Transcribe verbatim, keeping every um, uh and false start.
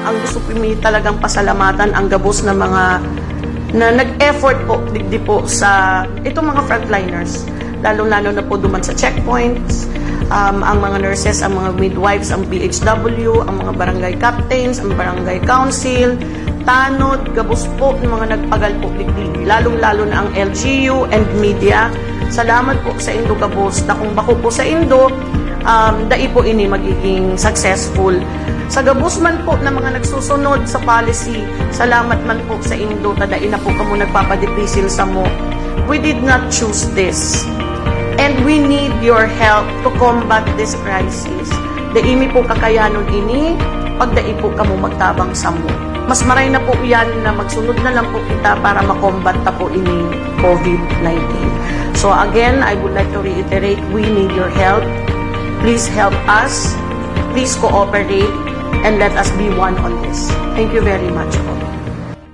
Ang gusto ko mi talagang pasalamatan ang gabos na mga na nag-effort po digdi po sa itong mga frontliners, lalong-lalo na po duman sa checkpoints, um, ang mga nurses, ang mga midwives, ang B H W, ang mga barangay captains, ang barangay council, tanod, gabos po ng mga nagpagal po digdi, lalong-lalo na ang L G U and media. Salamat po sa indo gabos. Na kung bako po sa indo, um, dai po ini magiging successful. Sa gabos man po na mga nagsusunod sa policy, salamat man po sa indo ta dai na po kamo nagpapadipisil samo. We did not choose this. And we need your help to combat this crisis. Dai mi po kakayanon ini pag dai po kamo magtabang samo. Mas maray na po yan na magsunod na lang po kita para makombat ta po ini COVID nineteen. So again, I would like to reiterate, we need your help. Please help us. Please cooperate and let us be one on this. Thank you very much.